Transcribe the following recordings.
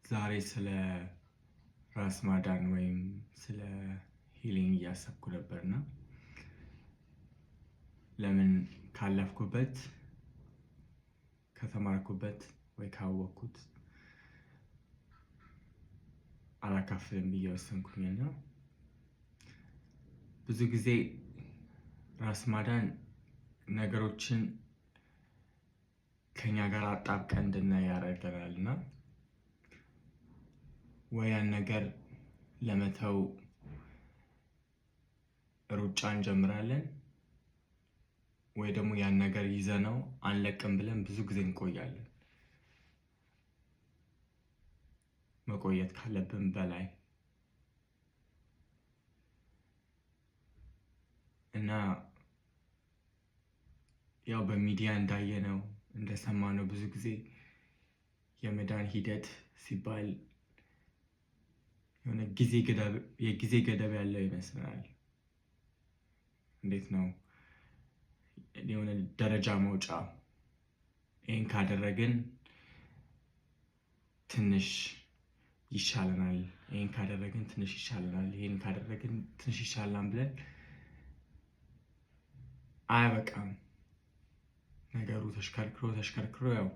ዛሬ ስለ ራስ ማዳን ወይም ስለ healing እያሰብኩ ነበርና ለምን ካለፍኩበት፣ ከተማርኩበት ወይ ካወቅኩት አላካፍልም ብዬ ወሰንኩኝና ብዙ ጊዜ ራስ ማዳን ነገሮችን ከኛ ጋር አጣብቀን እንድናይ ያደርገናል እና ወይ ያን ነገር ለመተው ሩጫ እንጀምራለን ወይ ደግሞ ያን ነገር ይዘነው አንለቅም ብለን ብዙ ጊዜ እንቆያለን። መቆየት ካለብን በላይ። እና ያው በሚዲያ እንዳየነው፣ እንደሰማነው ብዙ ጊዜ የመዳን ሂደት ሲባል የሆነ የጊዜ ገደብ ያለው ይመስላል። እንዴት ነው፣ የሆነ ደረጃ መውጫ፣ ይህን ካደረግን ትንሽ ይሻለናል፣ ይህን ካደረግን ትንሽ ይሻለናል፣ ይህን ካደረግን ትንሽ ይሻለናል ብለን አያበቃም። ነገሩ ተሽከርክሮ ተሽከርክሮ ያው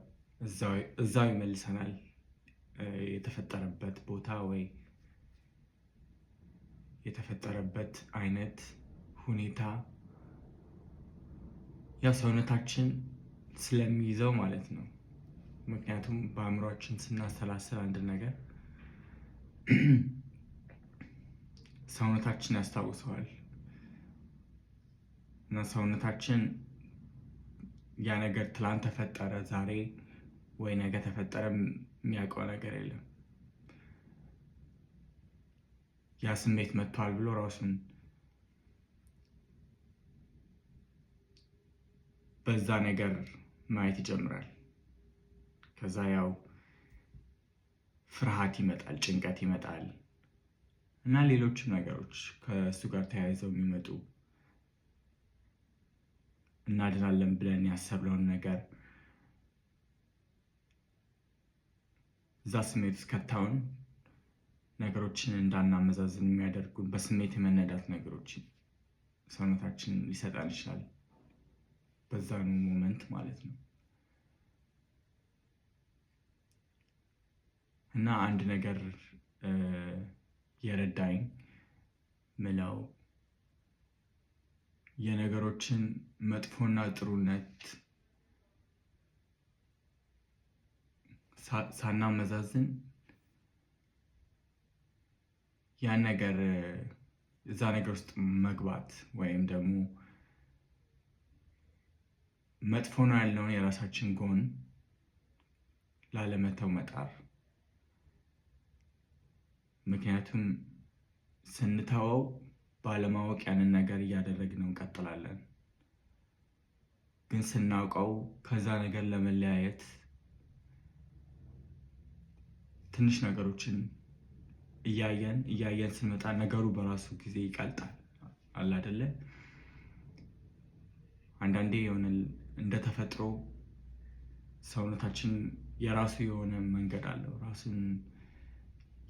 እዛው ይመልሰናል የተፈጠረበት ቦታ ወይ የተፈጠረበት አይነት ሁኔታ፣ ያው ሰውነታችን ስለሚይዘው ማለት ነው። ምክንያቱም በአእምሯችን ስናሰላስል አንድ ነገር ሰውነታችን ያስታውሰዋል እና ሰውነታችን ያ ነገር ትላንት ተፈጠረ፣ ዛሬ ወይ ነገ ተፈጠረ የሚያውቀው ነገር የለም። ያ ስሜት መጥቷል ብሎ ራሱን በዛ ነገር ማየት ይጀምራል። ከዛ ያው ፍርሃት ይመጣል፣ ጭንቀት ይመጣል እና ሌሎችም ነገሮች ከእሱ ጋር ተያይዘው የሚመጡ፣ እናድናለን ብለን ያሰብነውን ነገር እዛ ስሜት ውስጥ ከተውን ነገሮችን እንዳናመዛዝን የሚያደርጉን በስሜት የመነዳት ነገሮችን ሰውነታችን ሊሰጠን ይችላል። በዛኑ moment ማለት ነው። እና አንድ ነገር የረዳኝ ምለው የነገሮችን መጥፎና ጥሩነት ሳናመዛዝን ያን ነገር እዛ ነገር ውስጥ መግባት ወይም ደግሞ መጥፎ ነው ያለውን የራሳችን ጎን ላለመተው መጣር። ምክንያቱም ስንተወው ባለማወቅ ያንን ነገር እያደረግነው እንቀጥላለን። ግን ስናውቀው ከዛ ነገር ለመለያየት ትንሽ ነገሮችን እያየን እያየን ስንመጣ ነገሩ በራሱ ጊዜ ይቀልጣል። አለ አይደለ? አንዳንዴ የሆነ እንደ ተፈጥሮ ሰውነታችን የራሱ የሆነ መንገድ አለው ራሱን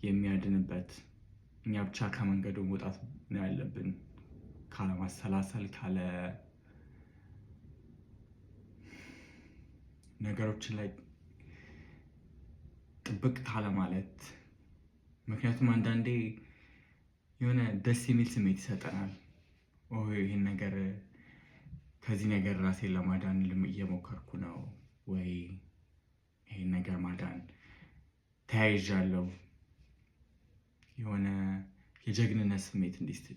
የሚያድንበት። እኛ ብቻ ከመንገዱ መውጣት ነው ያለብን። ካለማሰላሰል፣ ካለ ነገሮችን ላይ ጥብቅ ካለ ማለት። ምክንያቱም አንዳንዴ የሆነ ደስ የሚል ስሜት ይሰጠናል። ይህን ነገር፣ ከዚህ ነገር ራሴን ለማዳን እየሞከርኩ ነው ወይ ይሄን ነገር ማዳን ተያይዣለሁ፣ የሆነ የጀግንነት ስሜት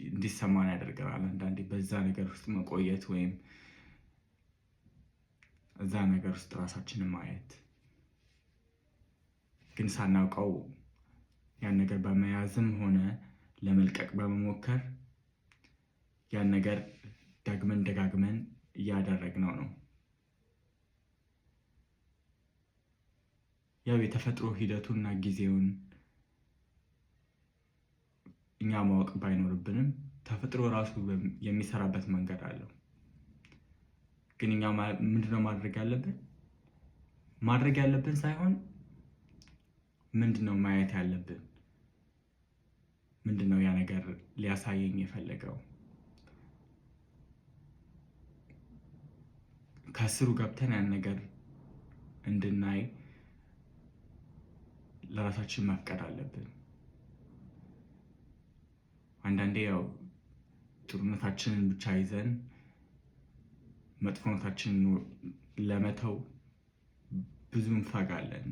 እንዲሰማን ያደርገናል። አንዳንዴ በዛ ነገር ውስጥ መቆየት ወይም እዛ ነገር ውስጥ ራሳችንን ማየት፣ ግን ሳናውቀው ያን ነገር በመያዝም ሆነ ለመልቀቅ በመሞከር ያን ነገር ደግመን ደጋግመን እያደረግነው ነው። ያው የተፈጥሮ ሂደቱና ጊዜውን እኛ ማወቅ ባይኖርብንም ተፈጥሮ ራሱ የሚሰራበት መንገድ አለው። ግን እኛ ምንድነው ማድረግ ያለብን? ማድረግ ያለብን ሳይሆን ምንድን ነው ማየት ያለብን? ምንድን ነው ያ ነገር ሊያሳየኝ የፈለገው? ከስሩ ገብተን ያን ነገር እንድናይ ለራሳችን መፍቀድ አለብን። አንዳንዴ ያው ጥሩነታችንን ብቻ ይዘን መጥፎነታችንን ለመተው ብዙ እንፈጋለን።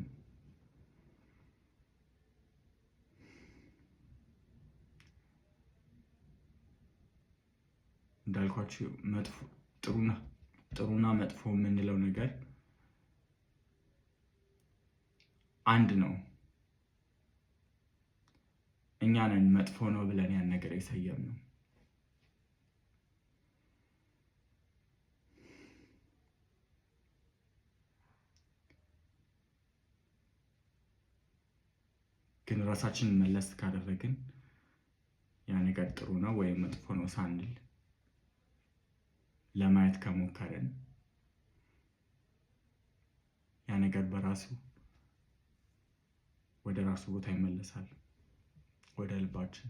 እንዳልኳችሁ ጥሩና መጥፎ የምንለው ነገር አንድ ነው። እኛ ነን መጥፎ ነው ብለን ያን ነገር የሰየምነው። ግን ራሳችንን መለስ ካደረግን ያ ነገር ጥሩ ነው ወይም መጥፎ ነው ሳንል ለማየት ከሞከርን ያ ነገር በራሱ ወደ ራሱ ቦታ ይመለሳል፣ ወደ ልባችን።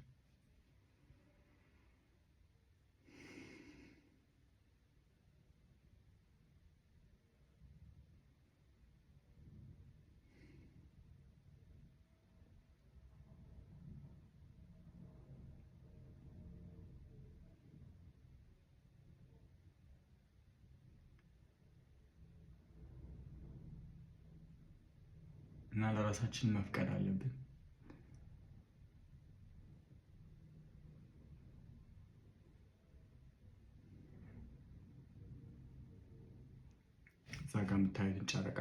እና ለራሳችን መፍቀድ አለብን። እዛ ጋ የምታዩትን ጨረቃ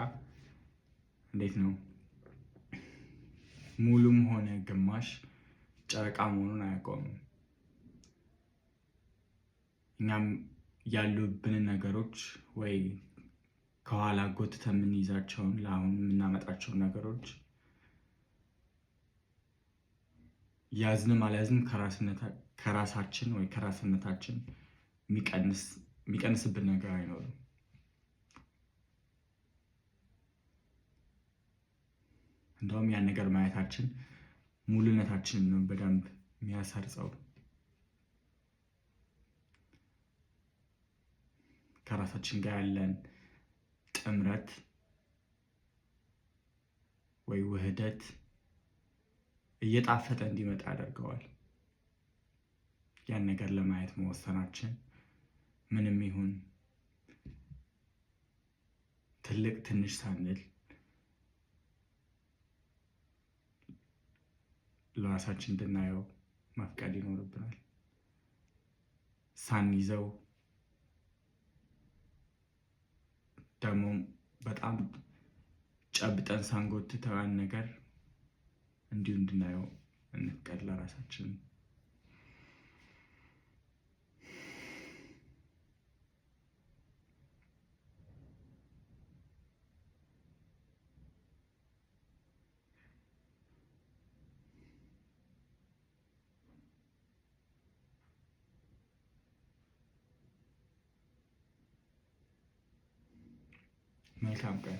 እንዴት ነው ሙሉም ሆነ ግማሽ ጨረቃ መሆኑን አያውቀውም። እኛም ያሉብንን ነገሮች ወይ ከኋላ ጎትተን የምንይዛቸውን ለአሁን የምናመጣቸውን ነገሮች ያዝንም አልያዝንም ከራሳችን ወይ ከራስነታችን የሚቀንስብን ነገር አይኖርም። እንደውም ያን ነገር ማየታችን ሙሉነታችንን ነው በደንብ የሚያሰርጸው። ከራሳችን ጋር ያለን ጥምረት ወይ ውህደት እየጣፈጠ እንዲመጣ ያደርገዋል። ያን ነገር ለማየት መወሰናችን ምንም ይሁን ትልቅ ትንሽ ሳንል ለራሳችን እንድናየው መፍቀድ ይኖርብናል። ሳንይዘው ደግሞ በጣም ጨብጠን ሳንጎትተው ያን ነገር እንዲሁ እንድናየው እንፍቀድ ለራሳችን። መልካም ቀን።